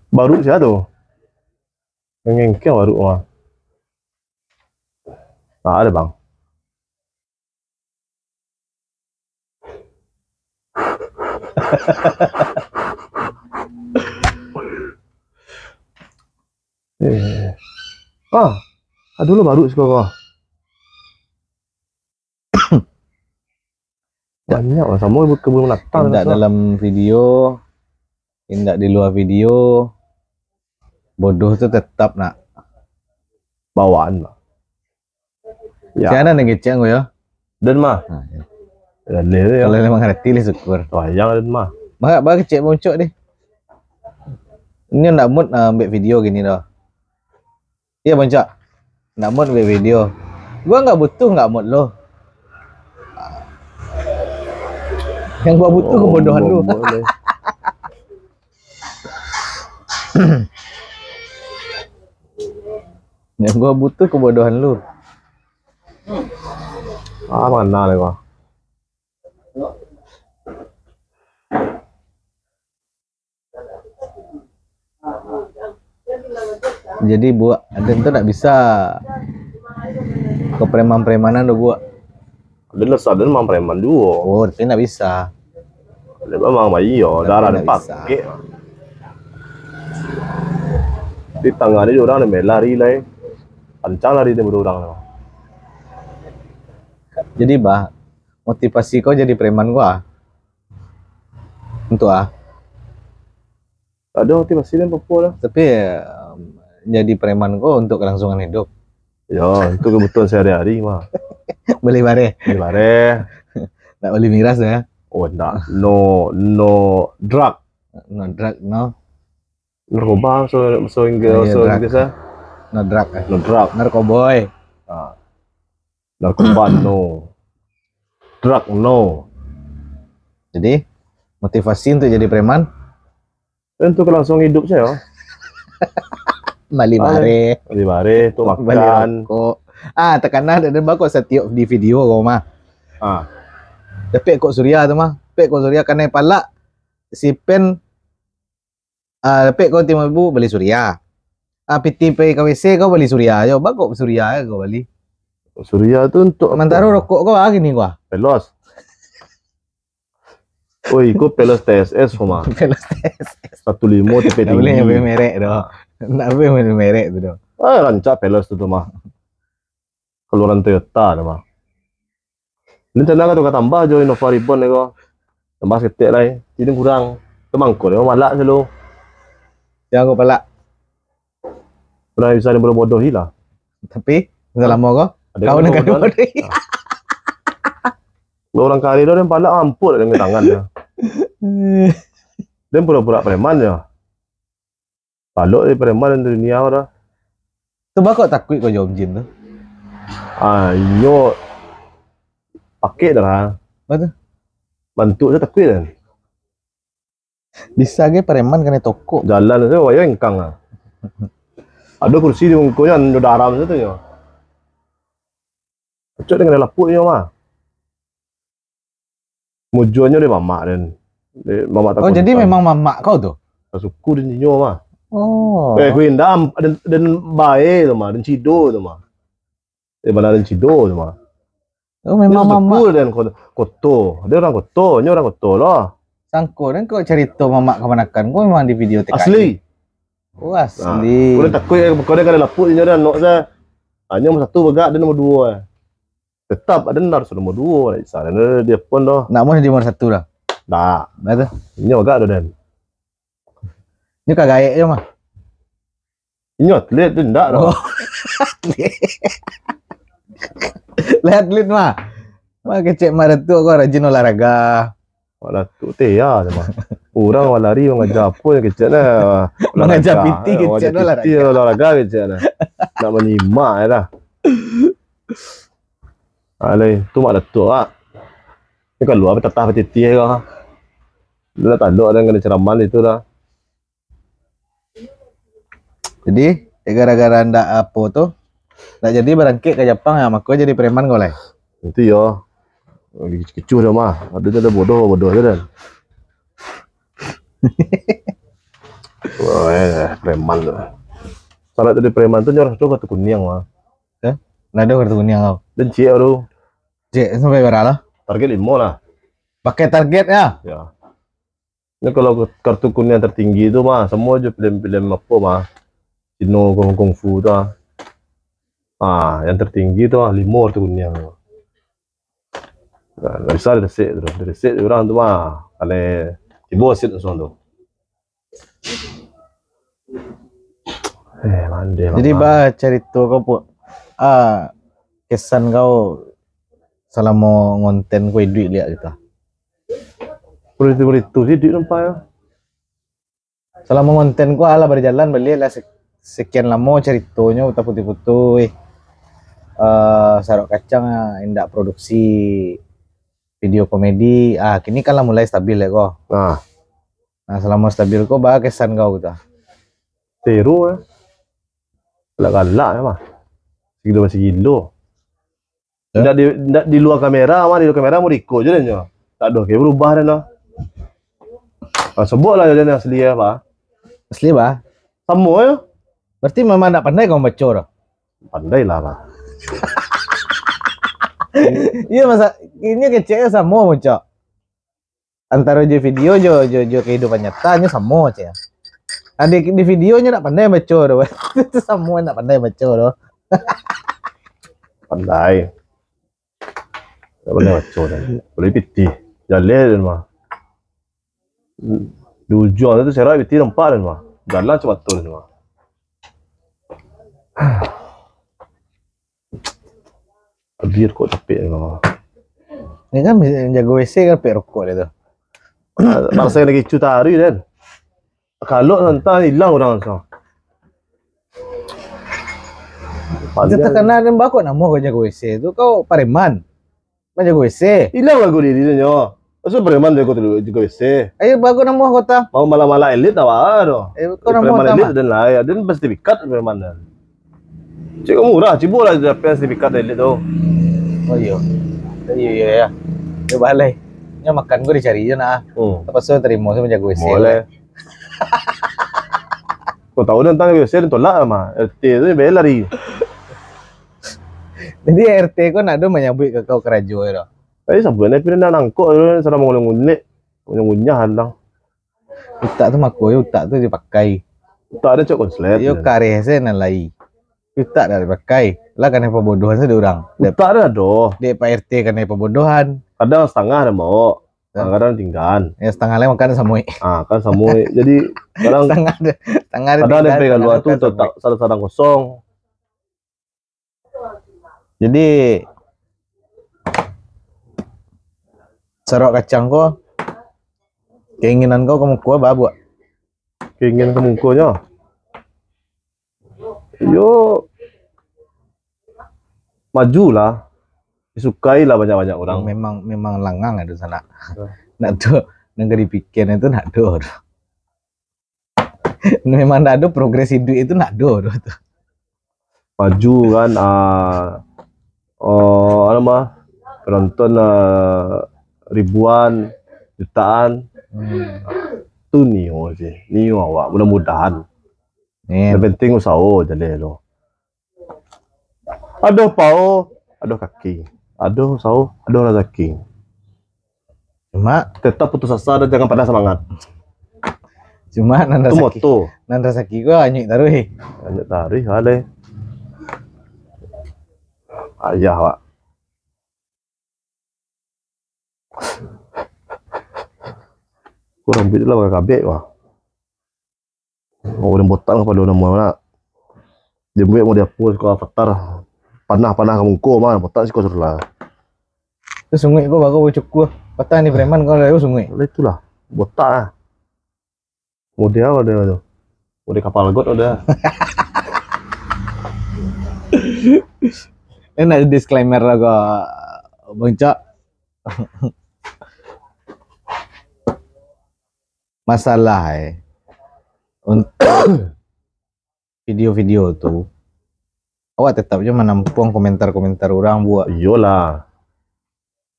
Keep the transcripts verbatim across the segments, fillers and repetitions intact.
Baru sia tu? Ngengkeng baru mah. Ah, ada, Bang. Eh. Ah, aduh lo baru siko ko. Banyak lah, samo kebun binatang. Indak dalam video, indak di luar video, bodoh tu tetap nak bawaan, Bang. Ya. Siapa nan ngecek ko yo? Den mah. Ha, ya. Kalau memang ngerti lah syukur. Wayang den mah. Mangak ba kecek muncak deh. Ini ndak mood nak ambil video gini doh. Iya, Boncak. Nggak mood buat video. Gua nggak butuh, nggak mood lo. Yang gua butuh kebodohan lu. Yang gua butuh kebodohan lu. Ah, mana lah gua? Jadi buat aden tu ndak bisa ke preman-premanan tu buat. Aden lah sadar mang preman juo. Oh, tapi ndak bisa. Dia memang bayi yo, darah dia pakai. Di tangah dia orang dia lari lai. Pancang lari dia orang tu. Jadi bah, motivasi kau jadi preman gua. Untuk ah. Tak ada motivasi dan apa-apa lah. Tapi um, jadi preman ko untuk kelangsungan hidup. Ya, itu kebutuhan sehari-hari mah. Beli bareh. Beli bareh. Nak beli miras ya. Oh, enggak. No, no drug. No drug, no. Narkoba so so Inggris, so Inggris ah. No drug. Eh. No drug. Narkoboy. Ah. Narkoba no. Drug no. Jadi motivasi untuk jadi preman? Untuk langsung hidup saja. Bali bareh. Bali bareh, untuk makan. Bali rokok. Ah, takana ada bako setiap di video kau mah. Ah. Tapi kok Surya tu mah, tapi kok Surya kanai palak si pen ah, tapi kau timbul ibu bali Surya. Ah, piti pai ka W C kau bali Surya aja. Bako Surya aja kau bali. Surya tu untuk sementara rokok kau ah gini gua. Pelos. Oi, iko Pelos T S S koma. Pelos T S S. Satu limo T P tinggi. Tak boleh nyebut merek doh. Tak boleh nyebut merek tu doh. Ah, rancak Pelos tu tu mah. Keluaran Toyota tu mah. Ini tenang tu tambah jo Innova Reborn ni ko. Tambah seketek lai. Jadi kurang. Temangko dia malak selalu. Jangan kau palak. Pernah bisa ni bodoh-bodoh lah. Tapi selama kau kau nak bodoh. Kalau orang kari tu dia palak ampun dengan tangan dia. Dia pura-pura preman je. Palak dia preman dalam dunia dah. Tu bakal takuik kau jawab jin tu. Ah, inyo pakai dah lah. Apa tu? Bantuk tu takuik dah. Bisa ge preman kena tokok. Jalan tu wayo engkang lah. Ada kursi di mukonyo, ando daram tu nyo. Acok dengan lapuk nyo mah. Mujuanyo dek mamak den. Dek mamak. Oh, jadi memang mamak kau tu? Suku den inyo mah. Oh. Eh, ku indak, den, den bae tu mah, den cido tu mah. Eh, bana den cido tu mah. Oh, memang mamak. Suku den koto. Dia orang koto, nyo orang koto lah. Sangko den kau cerita mamak kamanakan kau memang di video T K I. Asli. Oh, asli. Kau dah takuik, kau dah kada lapuk inyo dah, nok sa. Hanya nomor satu bagak, dia nomor dua. Tetap ada harus nomor dua lah, Iksan. Dia pun dah. Nak mau jadi nomor satu dah? Dah. Dah tu. Inyo agak dah, Dan. Inyo ka gaek je mah. Inyo atlet tu ndak dah. Oh. Atlet. Lah atlet mah. Mah kecek mah Datuk kau rajin olahraga. Mak Datuk teh ya mah. Urang awak lari mangaja apo yang kecek nah. Mangaja olahraga. Piti kecek nah olahraga. Olahraga kecek nah. Nak manyimak je lah. Alai, tu Mak Datuk ah. Ni kalua batatah batitih ko. Dia lah talok dengan ceramah itu dah. Jadi, gara-gara ndak apo tu, ndak jadi barangkek ka Japang ya, mako jadi preman kau lai. Itu yo. Kecuh dah mah. Ada tu ada bodoh, bodoh je dan. Wah, eh, preman tu. Salah tadi preman tu nyorang tu kartu kuning mah. Hah? Nah, ada kartu kuning kau. Dan ciek tu. Ciek sampai berapa lah? Target limo lah. Pakai target ya? Ya. Ini kalau kartu kuning yang tertinggi tu mah, semua je film-film apa mah. Cino kung, kung fu tu ah. Ah, yang tertinggi tu ah, limo kartu kuning tu. Nah, bisa diresek tu. Diresek orang tu mah. Kalau tibo asit langsung tu. Eh, mandeh. Jadi, bah, carito kau, Puk. Ah, kesan kau salamo ngonten kau iduik liak gitu. Kalau itu, kalau itu sih, duit nampak ya. Salamo ngonten kau alah berjalan, baliak lah se-, sekian lamo caritonyo taputuih-putuih. Eh, Sarok Kacang, ah, indak produksi video komedi. Ah, kini kan lah mulai stabil ya, kau. Nah. Nah, salamo stabil ko, baa kesan kau gitu? Seru, eh. Galak-galak, eh, mah. Segilo masih gilo. Ya. Ndak di, ndak di luar kamera, mah, di luar kamera mau riko je, nyo. Tak ada, kayak berubah, dah, nah. Ah, sebut lah, jadi asli, ya, Pak. Asli, bah? Sama, ya. Berarti memang ndak pandai kau baco, dah? Pandai lah, Pak. Iya, masa, ini keceknya sama, Mucok. Antaro jo video jo, jo, jo kehidupan nyata nyo samo, ceh. Nah, di, di video nyo ndak pandai baco doh. Itu samo ndak pandai baco doh. Pandai. Ndak pandai baco doh. Boleh pitih. Jaleh den mah. Di ujuang tu serak pitih nampak den mah. Jalan cuma tu den mah. Abih rokok capek tu. Ni kan jago W C kan pek rokok dia tu. Rasa lagi cu tari kan. Kalau santang hilang orang langsung. Itu takana dan bakok namo kau jago W C tu, kau pareman. Kau jago W C. Hilang lagu diri tu nyo. Maksud preman dari kota dulu juga W C. Ayo, bagus namo kota. Mau malah-malah elit awak tu. Eh, kau namo preman elit dan lah, ya, dan bersertifikat preman dan. Cik murah, cibo lah dapat sertifikat elit tu. Oh iyo. Iyo, iyo, ya. Dia balai. Nya makan gua dicari je nak. Hmm. Terpaksa terima sama jago W C. Boleh. Kau tahu tentang W C, dia tolak sama. R T tu dia lari. Jadi R T kau nak do menyambut ke kau kerajo tu. Tapi sambuik ni pina nangkok tu, salah mangunyah-ngunyah, mangunyah-ngunyah tantang. Utak tu mako, yo, utak tu dipakai. Utak ada cok konslet. Yo, kareh se nan lai. Utak dah dipakai. Lah kanai pabodohan se di urang. Utak dah ado. Dek Pak R T kanai pabodohan. Kadang setengah dah bawa. Kadang tinggal. Ya, setengah lai makan samuik. Ah, kan samuik. Jadi kadang setengah ada, setengah ada kadang tinggal, ada yang pegang luar tu tetap sadang-sadang kosong. Jadi, Sarok Kacang ko, keinginan kau ka muko ba buek? Keinginan ka mukonyo? Yo, maju lah. Disukai lah banyak-banyak orang. Memang, memang langang ado sanak. Ya. Nak tu, nan ka dipikian itu nak do. Memang ndak ado progres hidup itu ndak ado doh tu. Maju kan, ah, oh, apa nama, penonton, ah, ribuan, jutaan. Hmm. Tu nio sih, nio awak, mudah-mudahan. Amin. Yang penting usaha je deh lo. Ado pao, ado kaki. Ado usaha, ado rezeki. Cuma tetap putus asa dan jangan patah semangat. Cuma nan rezeki, moto. Nan rezeki gua anyuik taruih. Anyuik taruih, aleh. Ayah, Pak. Kurang duit lah, kabek, wah. Oh, urang botak lah pado namo nak. Dia buek mau diapo siko avatar. Panah-panah ka muko mah, botak siko suruh lah. Tu sunguik ko baru cukup. Patah ni preman kau dah sunguik. Lah itulah, botak lah. Model apa dia tu? Model kapal got ada. Ini nak disclaimer lah kau, Bang Cok. Masalah, eh, untuk video-video tu, awak tetap je manampuang komentar-komentar urang buek. Iyolah.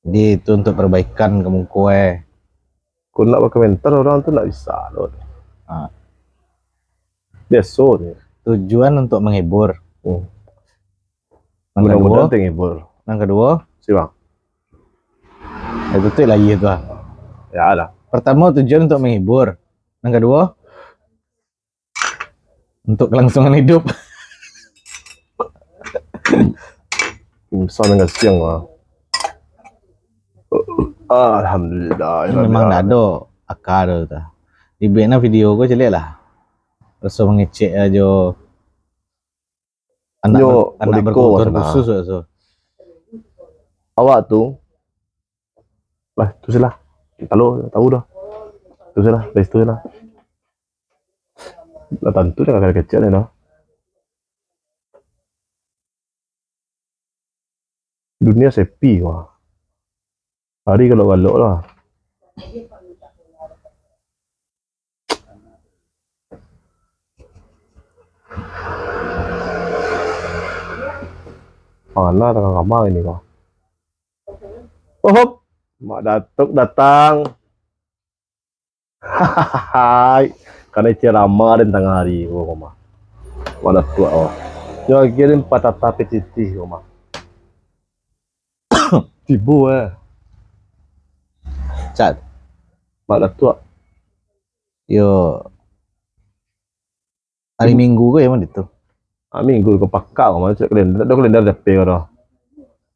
Jadi, itu untuk perbaikan ka muko, eh. Kalau nak bakomentar orang tu nak bisa lo. Ah. Biaso ni. Tujuan untuk menghibur. Hmm. Nan Mudah-mudahan kaduo, terhibur. Nan kaduo, Siwang. Itu tu lah iya tu ah. Ya lah. Pertama tujuan untuk menghibur. Nan kaduo, untuk kelangsungan hidup. Bisa dengan siang lah. Alhamdulillah. Ini memang ndak ado akal tu. Dibuek nah video ko caliak lah. Raso mangecek ajo anak, yo, ber-, anak berkebutuhan khusus raso. Awak tu lah, tu silah. Kalau tahu dah. Tu silah, dari situ lah. Lah tantu dah kacau-kacau ni dah. Dunia sepi wah. Hari galok-galok lah. Mana tangah kamar ini kau? Oh, hop. Mak Datuk datang. Hai, kanai ceramah den tangah hari ko mah. Mak Datuk oh. Yo kirim patata pecitih ko mah. Tibo eh. Cat. Mak Datuk. Yo. Hari Minggu ko yo mah ditu. Ah, Minggu ko pakak ko mah, cak kalender, ado kalender D P ko doh.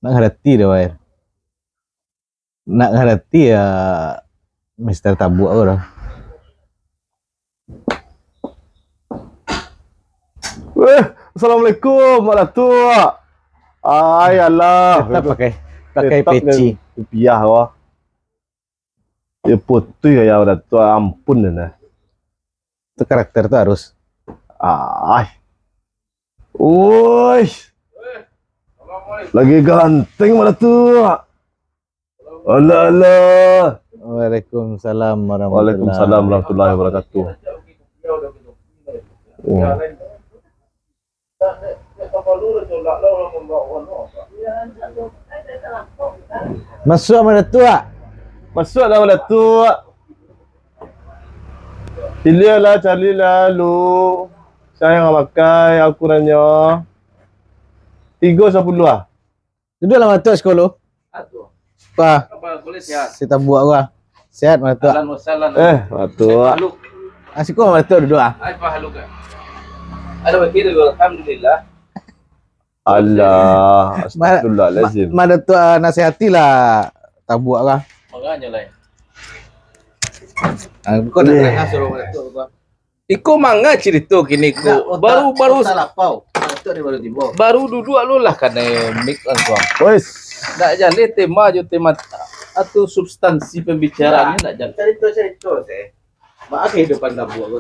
Nak ngarati doh, Wair. Nak ngarati ya, Mister Tabuak ko doh. Weh, assalamualaikum, Mak Datuk. Ai, alah. Tetap pakai, pakai peci. Rupiah ko. Yo putih gaya Mak Datuk, ampun dah nah. Tu karakter tu harus. Ai. Oi. Lagi ganteng Mak Datuk. Alah, alah. Waalaikumsalam warahmatullahi. Waalaikumsalam warahmatullahi wabarakatuh. Hmm. Masuak, Mak Datuk. Masuak lah, Mak Datuk. Piliahlah, calilah lu. Sia nan makai, aku nanyo. Tigo sapuluah ah. Duduaklah, Mak Datuk, siko lu. Aduh. Wah. Apa, boleh sihat? Si Tabuak gua. Sehat, Mak Datuk. Ahlan wa sahlan. Eh, Mak Datuk. Haluk. Ah, siko Mak Datuk duduak ah. Ai, Pak Haluk, ah. Ada wakil dulu, alhamdulillah. Alah, Ma-, astagfirullahalazim. Ma-, Mak Datuk, ah, nasihatilah Tabuak gua. Makanya lah. Ah, kau nak dengar suruh Mak Datuk gua. Iko manga carito kini ko. Baru, baru, baru duduak lu lah kanai mik langsuang. Wes. Ndak jaleh tema jo tema atau substansi pembicaraan ni ndak jaleh. Carito-carito se. Maa kehidupan Tabuak ko.